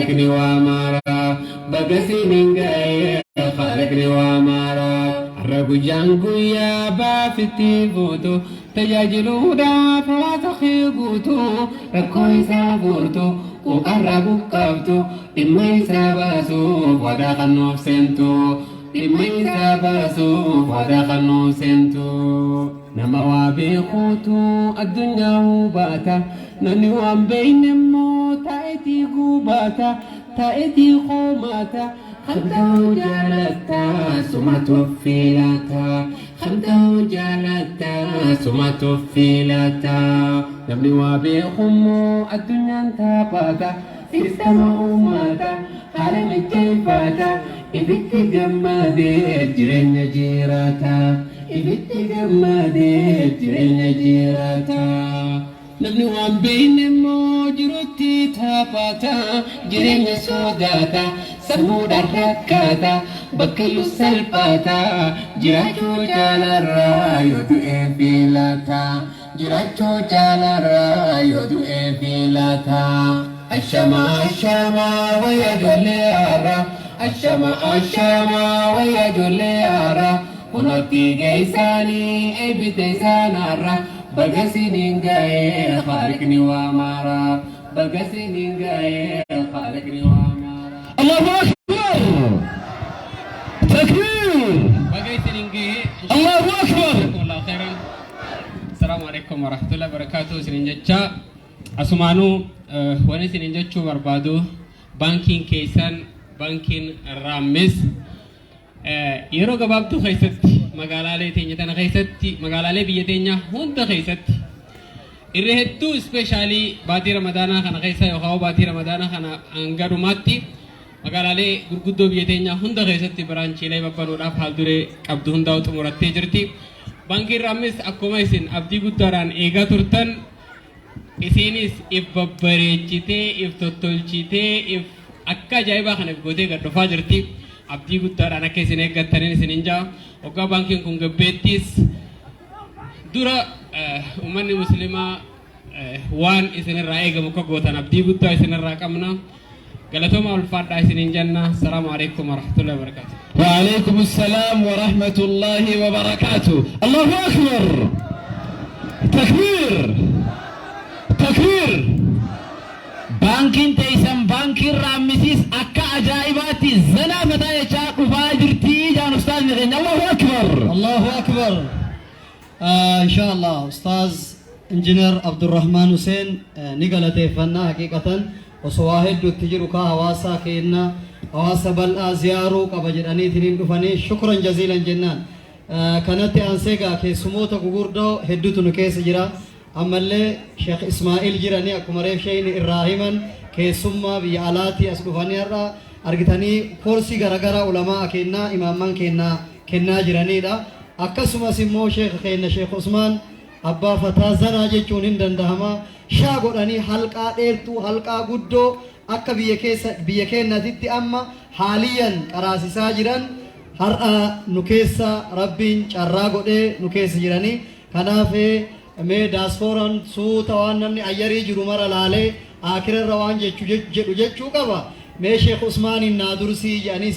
Khaliqni waa maara. Baga isiniin ga'e Khaliqni waa maara. Har'a guyyaan guyyaa baafitti fuutu tajaajiluudhaaf hawaasa kee guutu rakkoo isaa furtu quuqarraa buqqaaftu dhimma isaa baasuuf waadaa kan nuuf seentu dhimma isaa baasuuf waadaa kan nuuf seentu. Nama waa beekuutu addunyaa hubaata namni waan beekne immoo taa'eetii gubaata taa'eetii koomaata. Kan ta'uu jaalatta sumatu filata kan ta'uu jaalatta sumatu filata namni waa beekummoo addunyaan taphata sistama uummata haala mijeeffata ifitti gammadee jireenya jiraata ifitti gammadee jireenya jiraata. Namni waan beekne immoo jirutti taphata jireenya sodaata sammuudhaan rakkata bakkayyuu salphata jiraachuu jaalarraa yoo du'e filata jiraachuu jaalarraa yoo du'e filata. Ashama ashama wayya ijoollee haaraa ashama ashama wayya ijoollee haaraa kunootti geessanii eebbite isaan har'a. Baga isiniin ga'e Khaliqni waa maara. Baga isiniin ga'e Khaliqni waa maara. Allahu Akbar! Takbir! Baga isiniin ga'e. Allahu Akbar! Jazakumullahu khairan. Assalamu alaikum warahmatullahi wabarakatuh isiniin jecha asumaanuu wanni isiniin jechuu barbaadu baankiin keessan baankiin Raammis yeroo gabaabduu keessatti magaalaalee teenya tana keessatti magaalaalee biyya teenyaa hunda keessatti irra hedduu especially baatii ramadaanaa kana keessa yookaan baatii ramadaanaa kana hanga dhumaatti magaalaalee gurguddoo biyya teenyaa hunda keessatti branchiilee babbanuudhaaf haal duree qabdu hundaa'u xumurattee jirti. Baankiin Raammis akkuma isin abdii guddaadhaan eegaa turtan isinis if babbareechitee if tottolchitee if akka ajaa'ibaa kana if gootee gad dhufaa jirti. Abdii guddaadhaan akka isin eeggattaniin isin hin jaa. Waggaa baankiin kun gabbeettis dura uummanni musliimaa waan isinirraa eegamu akka gootan abdii guddaa isinirraa qabna. Galatooma ulfaadhaa isiniin jenna. Assalaamu alaikum warahmatullahi wabarakatuh. وعليكم السلام ورحمة الله وبركاته. الله أكبر! تكبير! تكبير! Baankiin teessan baankiin Raammisiis akka ajaa'ibaatti zanaa fataa jechaa dhufaa jirtii jaan ustaazni keenya. Allahu Akbar! Allahu Akbar. Inshallah Ustaaz Injiinar Abdurrahman Hussein ni galateeffannaa. Haqiiqatan osoo waa hedduutti jiru kaa hawaasaa keenya hawaasa bal'aa ziyaaruu qaba jedhaniitiin dhufanii shukran jaziilan jennaan. Kanatti aansee gaa keessumoota gugurdoo hedduutu nu keessa jira. Ammallee Sheekh Ismaa'il jiranii akkuma reef sheeyni irraa himan keessummaa biyya alaatii as dhufanii har'a argitanii koorsii garaagaraa ulamaa kennaa imaamman kennaa kennaa jiranidha. Akkasumas immoo sheekha keenya Sheekh Usmaan abbaa fataa zanaa jechuun hin dandahama. Shaa godhanii halqaa dheertuu halqaa guddoo akka biyya keessa biyya keenyatitti amma haaliyan qaraasisaa jiran har'a nu keessa Rabbiin carraa godhee nu keessa jiranii. Kanaaf mee daasfooraan suuta waan namni ayyarii jiru mara laalee akirarra waan jechu jedhu jechuu qaba. Mee Sheekh Usmaaniin naa dursii jedhanii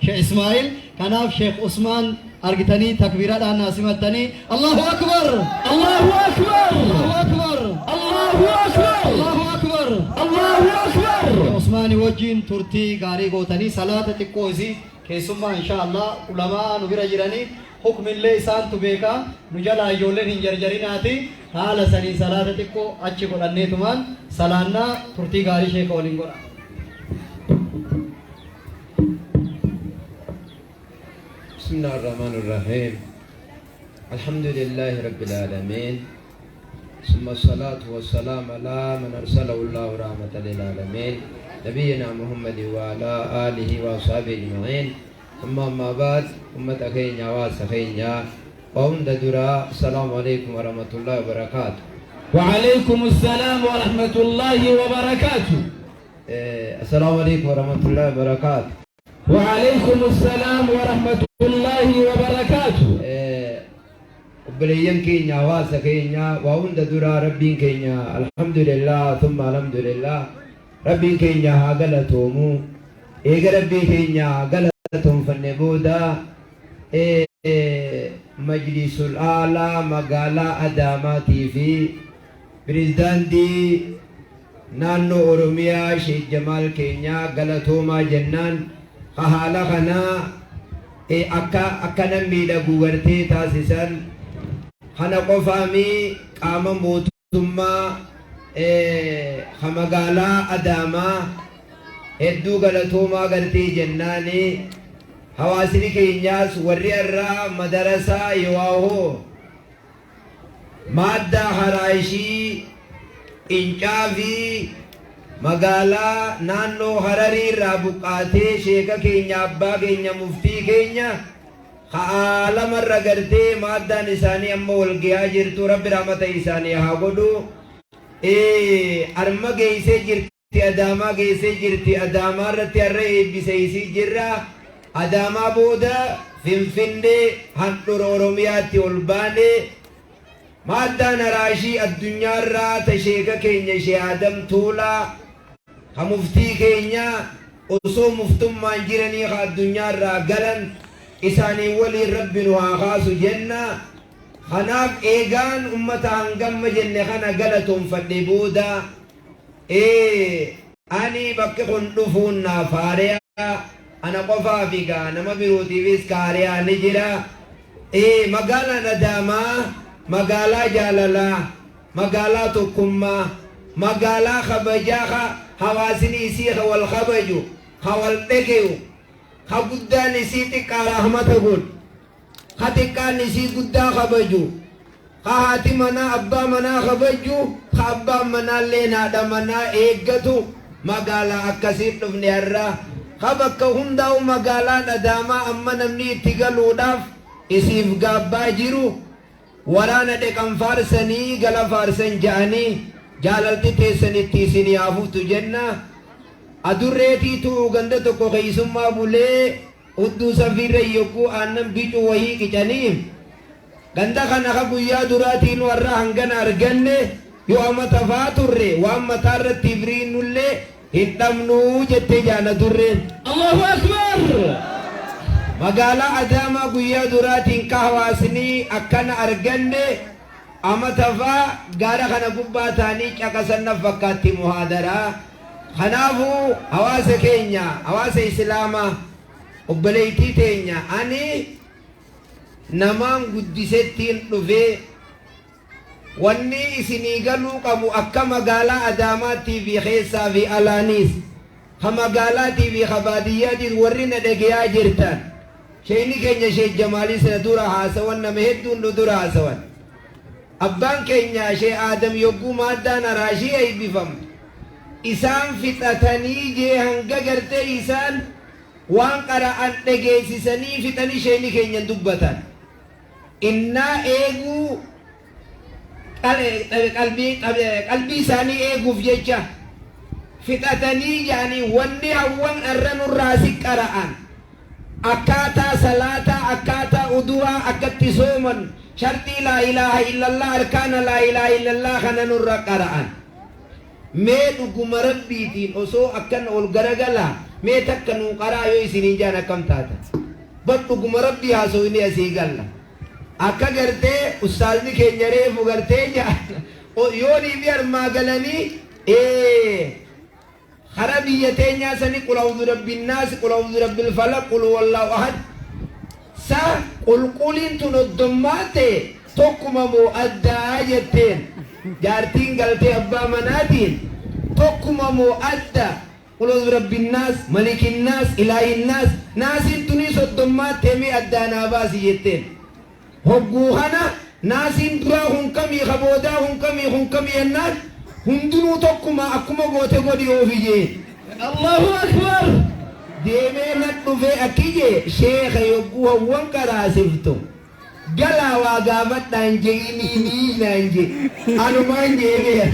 Sheekh Ismaa'il. Kanaaf Sheekh Usmaan argitanii takbiiraadhaan naa simattanii. Allahu Akbar! Allahu Akbar! Allahu Akbar! Allahu Akbar! Allahu Akbar! Allahu Akbar! Sheekh Usmaanii wajjin turtii gaarii gootanii salaata xiqqoo isii keessummaa insha Allah ulamaa nu bira jiranii hukmillee isaantu beeka nu jalaa ijoolleen hin jarjarinaati haala sanii salaata xiqqoo achi godhanneetumaan salaannaa turtii gaarii sheeka waliin godha. بسم الله الرحمن الرحيم. الحمد لله رب العالمين، ثم الصلاة والسلام على من أرسله الله رحمة للعالمين، نبينا محمد وعلى آله وصحبه أجمعين. ثم أما بعد، أمة كينيا وسخينيا وهم درا، السلام عليكم ورحمة الله وبركاته. وعليكم السلام ورحمة الله وبركاته. السلام عليكم ورحمة الله وبركاته. وعليكم السلام ورحمة الله وبركاته. Obboleeyyan keenya, hawaasa keenya, waa hunda duraa Rabbiin keenya alhamdulillah thumma alhamdulillah. Rabbiin keenya haa galatoomu. Eega Rabbii keenya galatoomfanne booda, Majlisul Aalaa magaalaa Adaamaatii fi Pirezidaantii naannoo Oromiyaa Sheek Jamaal keenya galatoomaa jennaan, ka haala kanaa akka akkana miidhagu gartee taasisan. Kana qofaami, qaama mootummaa ka magaalaa Adaamaa hedduu galatoomaa gartee jennaani. Hawaasni keenyaas warri irraa madarasaa Yowaahoo maaddaa Haraashii Incaa fi magaalaa naannoo Hararii irraa buqqaatee sheeka keenya, abbaa keenya, muftii keenya ka aalamarra gartee maaddaan isaanii amma wal gahaa jirtu, Rabbi rahmata isaanii haa godhu, arma geessee jirti, Adaamaa geessee jirti. Adaamaa irratti har'a eebbise isii jirra. Adaamaa booda Finfinnee, handhuura Oromiyaatti ol baane. Maaddaan Haraashii addunyaarraa ta sheeka keenya Shee Aadam Tuulaa, ka muftii keenya osoo muftummaan jiranii ka addunyaarraa galan, isaanii waliin Rabbi nu haa kaasu jenna. Kanaaf eegaan ummata hangamma jenne kana galatoonfadhe booda, ani bakki kun dhufuun naaf haariyaa, ana qofaaf egaa nama birootiifis kaariyaa ni jira. Magaalaan Adaamaa magaalaa jaalalaa, magaalaa tokkummaa, magaalaa kabajaa, ka hawaasni isii ka wal kabaju, ka wal dhage'u, ka guddaan isii xiqqaa rahmata godhu, ka xiqqaan isii guddaa kabaju, ka haati manaa abbaa manaa kabaju, ka abbaan manaallee haadha manaa eeggatu, magaalaa akkasii dhufne har'a. Ka bakka hundaa'u magaalaan Adaamaa amma namni itti galuudhaaf isiif gaabbaa jiru. Waraana dheqan faarsanii gala faarsan ja'anii, jaalalti teessanitti isinii hafuftu jenna. Adurreetiitu ganda tokko keessummaa bulee hudduu safiirra yogguu aannan bicuu wayii qicanii, ganda kana ka guyyaa duraatiin warra hangana arganne, yoo amata faa turre waan mataa irratti ibriinnullee hin dhabnuu jettee jaana durreen. Allahu Akbar! Magaalaa Adaamaa guyyaa duraatiin ka hawaasni akkana arganne, amata faa gaara kana gubbaa ta'anii caqasan na fakkaatti muhaadaraa. Kanaafuu hawaasa keenya, hawaasa Islaamaa, obboleettii teenya, ani namaan guddisettiin dhufee, wanni isinii galuu qabu akka magaalaa Adaamaattii fi keessaa fi alaaniis, ka magaalaatii fi ka baadiyyaatiis warri na dhagayaa jirtan, sheeyni keenya Sheek Jamaalii sana dura haasawan, nama hedduun nu dura haasawan. Abbaan keenya Shee Aadam yogguu maaddaan Haraashii eebbifamtu isaan fixatanii jee, hanga gartee isaan waan qara'an dhageessisanii fixanii sheeyni keenya dubbatan. Innaa eeguu qalbii isaanii eeguuf jecha fixatanii jaanii, wanni hawwan irra nurraa si qara'an akkaataa salaataa, akkaataa udu'aa, akkatti sooman, sharxii laa ilaaha illallah, arkaana laa ilaaha illallah kana nurra qara'an. Mee dhuguma Rabbiitiin osoo akkan ol garagalaa mee takka nuu qaraa yoo isiniin jaan akkam taata? Bar dhuguma Rabbii haasofni asii galla. Akka gartee ustaazni keenya reefu gartee jaan yoonii fi armaa galanii kara biyya teenyaa sani, qul a'udhu rabbin naas, qul a'udhu rabbil falaq, qul huwallahu ahad, sa qulquliin tun oddommaate tokkuma moo addaa jetteen jaartiin galtee abbaa manaatiin, tokkuma moo adda? Qul a'udhu rabbin naas, malikin naas, ilaahin naas, naasiin tunii soddommaattee mee addaa naa baasi jetteen. Hogguu kana naasiin duraa kun kamii, ka boodaa kun kamii, kun kamii jennaan, hundinuu tokkuma, akkuma goote godhi oofi jee. Allahu Akbar! Deemee na dhufee akki jee, sheeka yogguu hawwan qaraasiftu galaa waa gaafadhaan je'iniinii naan jee. Anumaan jeemee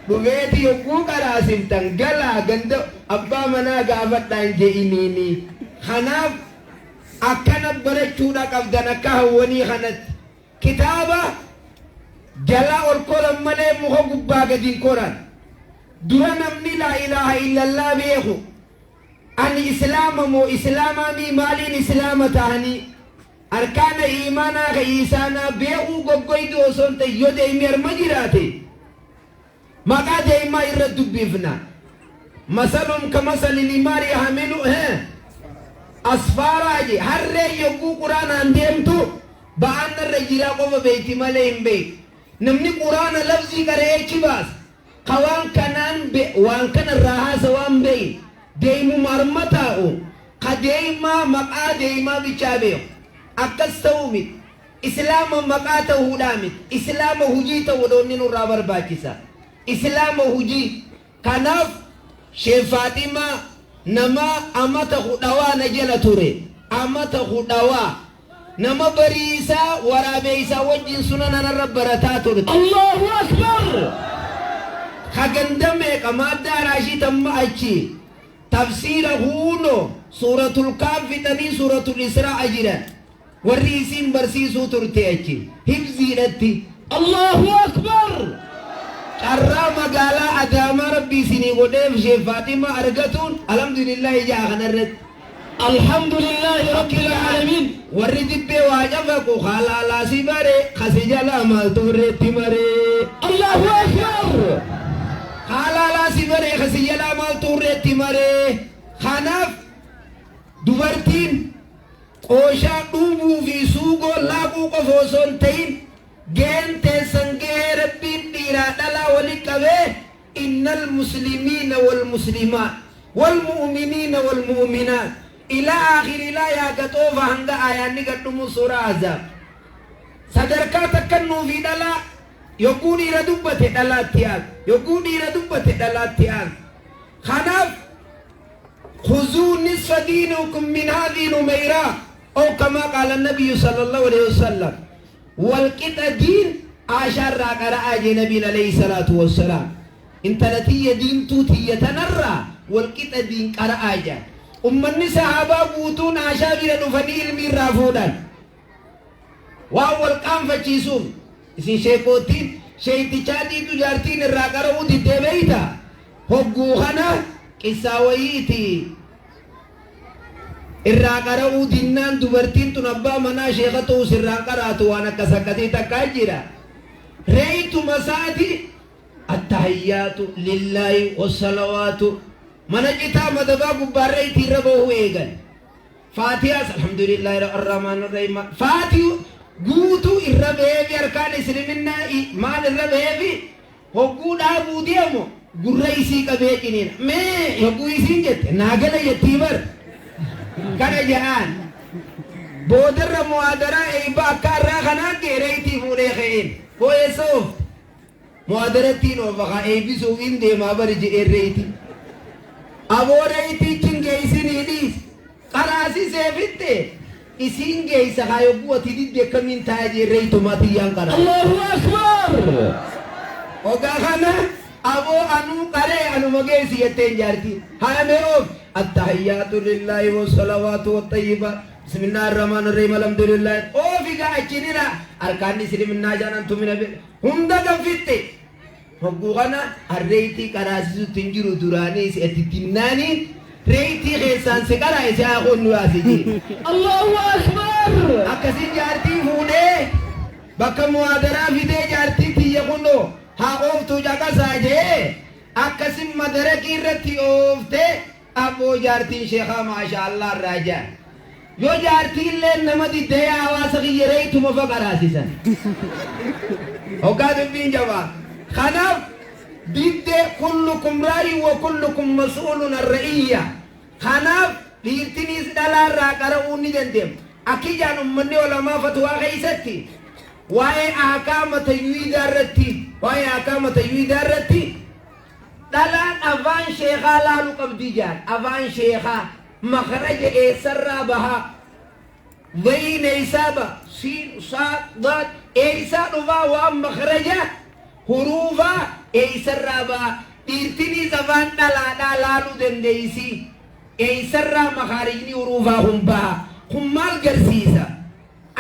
dhufeeti, yogguu qaraasiftan galaa ganda abbaa manaa gaafadhaan je'iniinii. Kanaaf akkana barachuudha qabdan akka hawwanii kanatti. Kitaaba jalaa ol koran malee muka gubbaa gadi hin koran. Dura namni laa ilaaha illallah beeku, ani islaama moo islaamaamii, maaliin islaama tahanii, arkaana iimaanaa ka iisaanaa beekuu goggoydu osoo hin ta'in, yoo deemee harma jiraate maqaa deemaa irra dubbifna. Masalum kamasali limaari yahmilu asfaaraa je. Harreen yogguu quraanaan deemtu ba'aan narra jiraa qofa beeyti malee hin beeytu. Namni quraana lafzii qara'ee achi baasa ka waan kanaan waan kana irraa haasa waan beeyin deemuma harma taa'u ka deemaa maqaa deemaa bichaa beeku akkas ta'uu miti. Islaama maqaa ta'uudhaa miti, islaama hujii ta'uudha wanni nurraa barbaachisa, islaama hujii. Kanaaf Sheekh Faaximaa nama amata kudhawaa na jala ture, amata kudhawaa nama bariisaa waraabeeysaa wajjin sunana narra barataa turte. Allahu Akbar! Ka ganda meeqa maaddaa raashii tamma achi tafsiira huuno suuratul kaaf fixanii suuratul israa jiran warri isiin barsiisuu turte achi hibziidhatti. Allahu Akbar! Carraa magaalaa Adaamaa Rabbi isinii godheef Sheekh Faaximaa argatuun alhamdulillahi ja'a kanarratti. Alhamdulillahi Rabbil Aalamiin. Warri dibbee waa cafaqu halaalaa si bare kasi jalaa maaltu irreetti maree. Allahu Akbar! Halaalaa si bare kasi jalaa maaltu irreetti maree. Kanaaf dubartiin qooshaa dhuubuu fi suugoo laaquu qofa osoo hin ta'in, gaheen teessan gahee Rabbiin dhiiraa dhalaa wali qabee, innal muslimiina wal muslimaat wal mu'miniina wal mu'minaat ilaa aakhiri laa yaa gaxoofa hanga aayaanni gadhumu suuraa Ahzaab. Sadarkaa takkan nuufi dhalaa yogguu dhiira dubbate dhalaatti aan, yogguu dhiira dubbate dhalaatti aan. Kanaaf khuzuu nisfa diinukum min haadhihi numeyraa aw kamaa qaala nabiyyu sallallahu alaihi wasallam, walqixa diin aashaa irraa qara'aa jee nabiin alayhi salaatu wassalaam. Intala tiyya diimtuu tiyya tanarraa walqixa diin qara'aa jaan. Ummanni sahaabaa guutuun aashaa bira dhufanii ilmii irraa fuudhan. Waan wal qaanfachiisuuf isin sheekoottiin sheeytichaatiitu jaartiin irraa qara'uu diddee beeyta. Hogguu kana qissaa wayiiti. Irraa qara'uu dinnaan dubartiin tun abbaa manaa sheeka ta'us irraan qaraatu waan akkas akkasii takkaa jira. Reeytuma isaati attahiyyaatu lillaahi wassalawaatu mana citaa madabaa gubbaa reeytii irra bahuu eegan. Faatihaas alhamdulillahi arrahmaan arrahiim faatihu guutuu irra baheefi harkaan isliminnaa maal irra baheefi hogguu dhaabuu deemu gurra isii qabee ciniina. Mee hogguu isiin jette naa gala jettii bar kana ja'aan. Boodarra muhaadaraa eeyba akka har'aa kanaan ga'e reeytii fuudhee ka'een hoo'eessa oofte. Muhaadarattiin oofa kaa eeybisuuf hin deemaa bari jedheen reeytii. Aboo reeytiichin geeysinii dhiis qaraasisee fitte isiin geeysa kaa yogguu ati didde akkamiin ta'a jee reeytumaa tiyyaan qaraa. Allahu Akbar! Ogaa kana aboo anuu qaree anuma geessi jetteen jaartiin. Haa mee oof attahiyyaatu lillaahi wassalawaatu waxayyibaat bismillaahi rahmaani rahiim alhamdulillaahi oofi gaa achinira arkaanni isliminnaa jaanan tumina hunda ganfitte. Hogguu kana harreeytii qaraasisutti hin jiru duraanii si ati dinnaaniin reeytii keessaan si qaraa'e si haa qonnu yaasi jee. Allahu Akbar! Akkasin jaartii fuudhee bakka muhaadaraa fidee jaartii tiyya kunoo haa ooftuu caqasaa jee akkasin madarakii irratti ooftee aboo jaartiin sheekaa maasha Allah irraa jaan. Yoo jaartiilleen nama diddee hawaasa kiyya reeytuma fa qaraasisan. Hoggaa dubbiin jabaa. Kanaaf diddee kullukum raayin wa kullukum mas'uulun an ra'iyya. Kanaaf dhiirtiniis dhalaa irraa qara'uu ni dandeemtu. Akki jaan ummanni ulamaa fatwaa keessatti waa'ee ahkaama tajwiidaa irratti, waa'ee ahkaama tajwiidaa irratti dhalaan afaan sheekaa laalu qabdi jaan. Afaan sheekaa makhraja eessarraa bahaa, zayin eessaa baha, siin saa daad eessaa dhufaa, waan makhraja huruufaa eessarraa baha. Dhiirtiniis afaan dhalaadhaa laaluu dandeeysi, eessarraa makaarijni huruufaa kun baha. Kun maal garsiisa?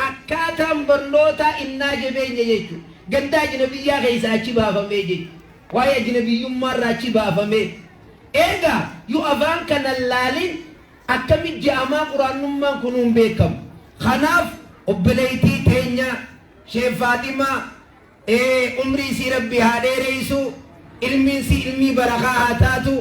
Akkaataan barnootaa innaa jabeenya jechuudha. Ganda ajnabiyyaa keessaa achi baafamee jechuudha. Waa'ee ajnabiyyummaa irraa achi baafame. Eega yoo afaan kana laalin akkami je'amaa quraannummaan kun hin beekamu. Kanaaf obboleettii teenya Sheekh Faaximaa umrii isii Rabbi haa dheereysu, ilmiin si ilmii barakaa haa taatu.